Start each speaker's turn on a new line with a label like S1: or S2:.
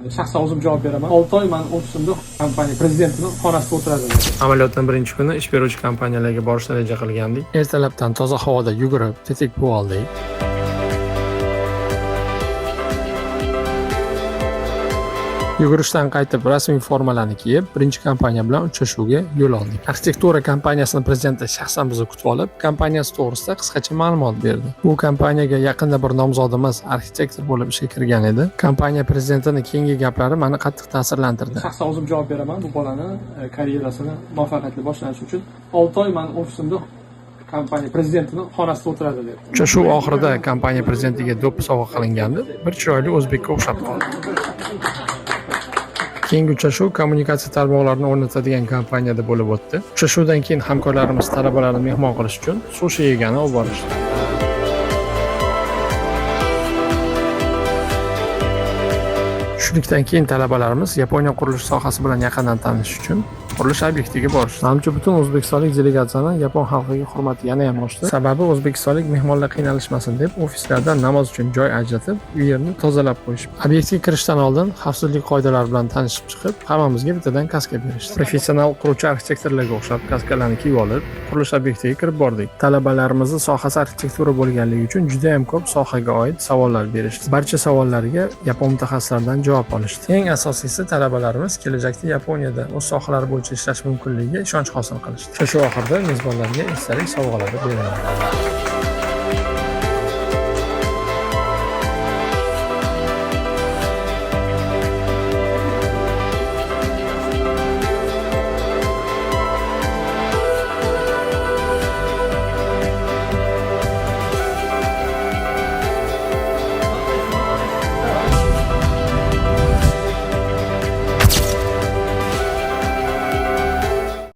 S1: Shaxsan o'zim javob beraman. 6 oy mani ofisimda kompaniya prezidentini xonasida o'tiradi.
S2: Amaliyotdan birinchi kuni ish beruvchi kompaniyalarga borishni reja qilgandik. Ertalabdan toza havoda yugurib, tetik buv oldik. Yugurishdan qaytib rasmiy formalarni kiyib, birinchi kompaniya bilan uchrashuvga yo'l oldik. Arxitektura kompaniyasini prezidenti shaxsan bizni kutib olib, kompaniyasi to'g'risida qisqacha ma'lumot berdi. Bu kompaniyaga yaqinda bir nomzodimiz arxitektor bo'lib ishga kirgan edi. Kompaniya prezidentini keyingi gaplari meni qattiq ta'sirlantirdi.
S1: Shaxsan o'zim javob beraman. Bu bolani karyerasini muvaffaqiyatli boshlanishi uchun 6 oy mani ofisimda kompaniya prezidentini xonasida o'tiradi deb.
S2: Uchrashuv oxirida kompaniya prezidentiga do'ppi sovg'a qilingandi. Bir chiroyli o'zbekka o'xshab qoldi. Keyingi uchrashuv kommunikatsiya tarmoqlarini o'rnatadigan kompaniyada bo'lib o'tdi. Uchrashuvdan keyin hamkorlarimiz talabalarni mehmon qilish uchun sushi yegani olib borishdi. Tushlikdan keyin talabalarimiz Yaponiya qurilish sohasi bilan yaqindan tanishish uchun qurilish obyektiga borishdi. Manimcha, butun o'zbekistonlik delegatsiyani yapon xalqiga hurmati yana ham oshdi. Sababi o'zbekistonlik mehmonlar qiynalishmasin deb ofislarda namoz uchun joy ajratib, u yerni tozalab qo'yishdi. Obyektga kirishdan oldin xavfsizlik qoidalari bilan tanishib chiqib, hammamizga bittadan kaska berishdi. Professional quruvchi arxitektorlarga o'xshab kaskalarni kiyib olib, qurilish obyektiga kirib bordik. Talabalarimizni sohasi arxitektura bo'lganligi uchun juda ham ko'p sohaga oid savollar berishdi. Barcha savollarga yapon mutaxassislaridan javob olishdi. Eng asosiysi, talabalarimiz kelajakda Yaponiyada o'z sohalari bo'yicha ishlash mumkinligiga ishonch hosil qilishdi. Uchrashuv oxirida mezbonlarga esdalik sovg'alari berildi.